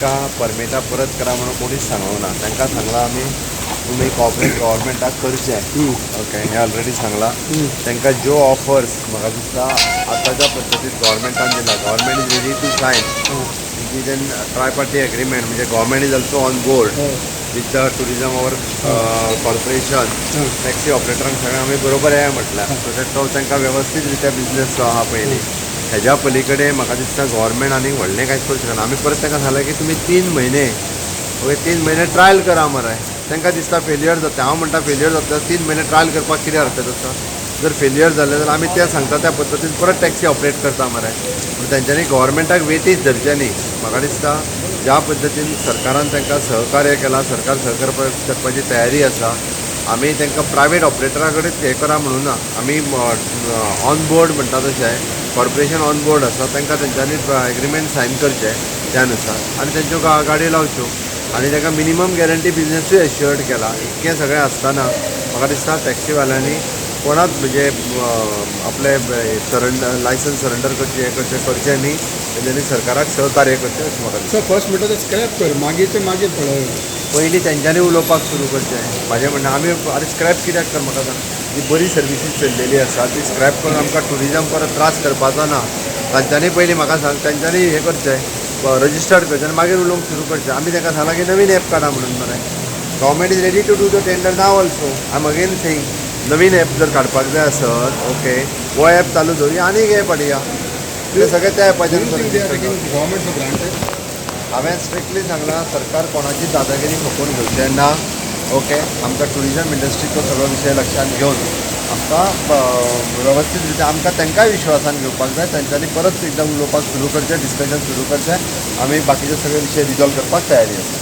तांकां परमिटां परत करा म्हणून कोणीच सांगूंक ना. तांकां सांगलां आमी, तुमी कॉपरेट गव्हर्मेंटाक करचें. ओके, हें ऑलरेडी सांगलां तांकां. ज्यो ऑफर्स म्हाका दिसता आतांच्या पद्दतीन गव्हर्मेंटान दिला, government is ready to sign then tri party agreement, म्हणजे government is also on board with the tourism, our corporation, taxi ऑपरेटरांक सगळें आमी बरोबर येया म्हटल्यार, सो that तो तांकां वेवस्थीत रित्या बिजनेस जो आहा पयलीं. हेज्या पलीकडे म्हाका दिसता गव्हर्मेंट आनीक व्हडलें कांयच करूं शकना. आमी परत तांकां सांगलें की तुमी 3 म्हयने, ओके, 3 म्हयने ट्रायल करा मरे. तांकां दिसता फेलियर जाता. हांव म्हणटा, फेलियर जाता, 3 म्हयने ट्रायल करपाक कितें हरकत आसा? जर फेलियर जालें जाल्यार आमी तें सांगता त्या पद्दतीन परत टॅक्सी ऑपरेट करता मरे. पूण तेंच्यांनी गव्हर्मेंटाक वेटीच धरचें न्ही. म्हाका दिसता ज्या पद्दतीन सरकारान तांकां सहकार्य केलां, सरकार सहकार्य करपाची तयारी आसा. आमी तांकां प्रायवेट ऑपरेटरा कडेन हें करा म्हणूं ना. आमी ऑन बोर्ड म्हणटा तशें कॉर्पोरेशन ऑन बोर्ड आसा. तांकां तेंच्यांनी एग्रीमेंट सायन करचें त्या नुसार आनी तेंच्यो गाडयो लावच्यो आनी तांकां मिनिमम गॅरंटी बिजनसूय एश्युअर्ड केला. इतकें सगळें आसतना म्हाका दिसता टॅक्सीवाल्यांनी कोणाच म्हणजे आपले सरंडर, लायसन्स सरंडर करचें, हें करचें करचें न्ही. तेंच्यांनी सरकाराक सहकार्य करचें अशें म्हाका दिसता. सर, फर्स्ट म्हणटा ते स्क्रॅप कर, मागीर ते मागीर पळय. पयलीं तेंच्यांनी उलोवपाक सुरू करचें. म्हाजें म्हणणें, आमी आरे स्क्रॅप कित्याक कर? म्हाका सांग, जी बरी सर्विसीस चल्लेली आसा ती स्क्रॅप करून आमकां ट्युरिजम परत त्रास करपाचो ना. तांच्यांनी पयलीं, म्हाका सांग, तेंच्यांनी हें करचें, रजिस्टर्ड करचें आनी मागीर उलोवंक सुरू करचें. आमी तांकां सांगलां की नवीन एप काडा म्हणून मरे. Government is ready to do the tender now also. I am again saying, Naveen app जर काडपाक जाय आसत, ओके, हो एप चालू दवरुया आनी एक एप हाडया. ते सगळें त्या एपाचेर. Government for granted. हांवें स्ट्रिक्टली सांगलां, सरकार कोणाची दादागिरी खपोवन घेवचें ना. ओके, आमकां ट्युरिजम इंडस्ट्रीचो सगळो विशय लक्षांत घेवन आमकां वेवस्थीत रित्या आमकां तांकांय विश्वासान घेवपाक जाय. तांच्यांनी परत एकदां उलोवपाक सुरू करचें, डिस्कशन सुरू करचें. आमी बाकीचे सगळे विशय रिजॉल्व करपाक तयारी आसा.